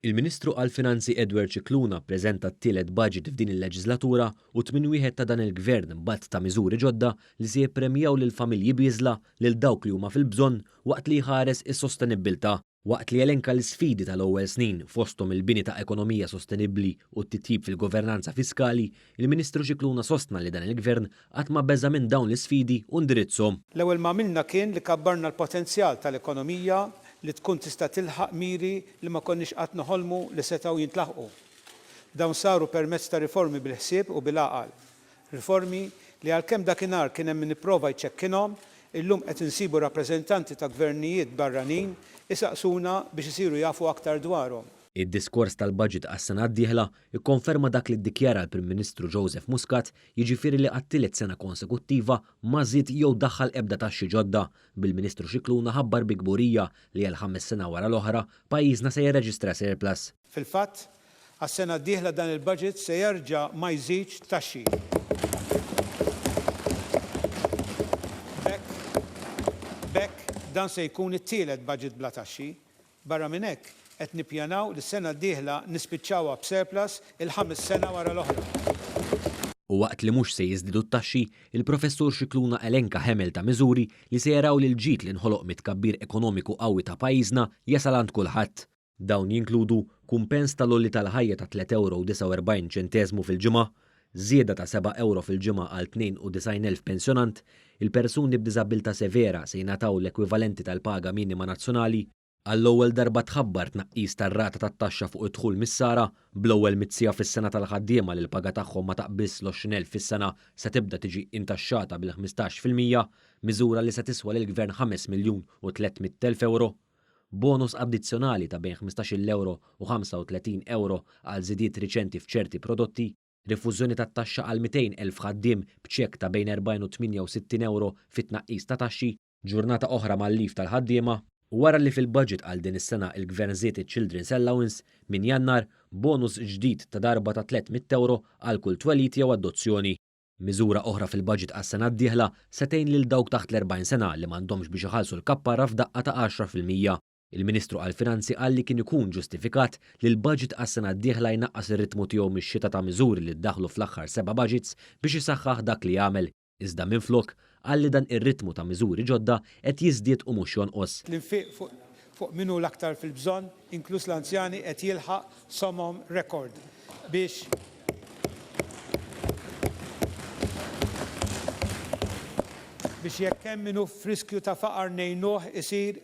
Il-Ministru għall-Finanzi Edward Scicluna ppreżenta t-tielet budget f'din il-leġiżlatura u t-tmien wieħed ta' dan il-Gvern b'għadd ta' miżuri ġodda li se jippremjaw lill-familji bieżla, lil dawk li huma fil-bżonn waqt li jħares is-sostenibbiltà. Waqt li elenka l-isfidi tal-ewwel snin, fosthom il-bini ta' ekonomija sostenibbli u t-titjib fil-governanza fiskali, il-Ministru Scicluna sostna li dan il-Gvern qatt ma beża' minn dawn l-isfidi u ndirizzhom. L-ewwel m'għamilna kien li kabbarna l-potenzjal tal-ekonomija li tkun tista' tilħaq miri li ma konniex qatt noħolmu li setgħu jintlaħqu. Dawn saru permezz ta' riformi bil-ħsieb u bil-għaqal. Riformi li għalkemm dakinhar kien hemm min ipprova jċekkinhom, illum qed insibu rappreżentanti ta' gvernijiet barranin isaqsuna biex isiru jafu aktar dwarhom. Id-diskors tal-budget għas-sena d-dieħla kkonferma dak li ddikjara l-Prim Ministru Joseph Muscat, jiġifieri li għat-tielet sena konsekuttiva ma żied jew daħħal ebda taxxi ġodda, bil-Ministru Scicluna ħabbar bi kburija li għal ħames sena wara l-oħra pajjiżna se jirreġistra surplus. Fil-fatt, għas-sena d-dieħla dan il-budget se jerġa' ma jżidx taxxi. B'hekk, b'hekk dan se jkun it-tielet budget bla taxxi. Barra minn hekk, qed nippjanaw li s-sena d-dieħla nispiċċawha b'surplus il-ħames sena wara l-oħra. U waqt li mhux se jiżdiedu t-taxxi, il-Professur Scicluna elenka ħemel ta' miżuri li se jaraw li l-ġid li nħoloq mit-tkabbir ekonomiku qawwi ta' pajjiżna jasal għand kulħadd. Dawn jinkludu kumpens tal-għoli tal-ħajja ta' tliet ewro u 49 ċenteżmu fil-ġimgħa, żieda ta' seba' ewro fil-ġimgħa għal 92,000 pensjonant, il-persuni b'diżabbiltà severa se jingħataw l-ekwivalenti tal-paga minima nazzjonali, għall-ewwel darba tħabbar tnaqqis tar-rata tat-taxxa fuq id-dħul mis-sara, bl-ewwel mitt siegħa fis-sena tal-ħaddiema li l-paga tagħhom ma taqbiżx l-20,000 fis-sena se tibda tiġi intaxxata bil-15%, miżura li se tiswa lill-Gvern ħames miljun u 300,000 ewro. Bonus addizzjonali ta' bejn ħmistax-il ewro u 35 ewro għal żidiet riċenti f'ċerti prodotti, rifużjoni tat-taxxa għal 200,000 ħaddiem b'ċekk ta' bejn 40 u 68 ewro fi tnaqqis ta' taxxi, ġurnata oħra mal-leave tal-ħaddiema, u wara li fil-budget għal din is-sena il-Gvern żied iċ-Children's Allowance, minn Jannar, bonus ġdid ta' darba ta' 300 ewro għal kull twelid jew adozzjoni. Miżura oħra fil-budget għas-sena d-dieħla se tgħin lil dawk taħt l-40 sena li m'għandhomx biex iħallsu l-kapparra f'daqqa ta' 10%. Il-Ministru għall-Finanzi qal li kien ikun ġustifikat li l-budget għas-sena d-dieħla jnaqqas ir-ritmu tiegħu mix-xita ta' miżuri li ddaħħlu fl-aħħar seba' budgets biex isaħħaħ dak li għamel. Iżda minflok, qal li dan ir-ritmu ta' miżuri ġodda qed jiżdied u mhux jonqos. L-infiq fuq fuq min hu l-aktar fil-bżonn, inkluż l-anzjani, qed jilħaq somom rekord biex biex jekk hemm min hu f'riskju ta' faqar ngħinuh isir.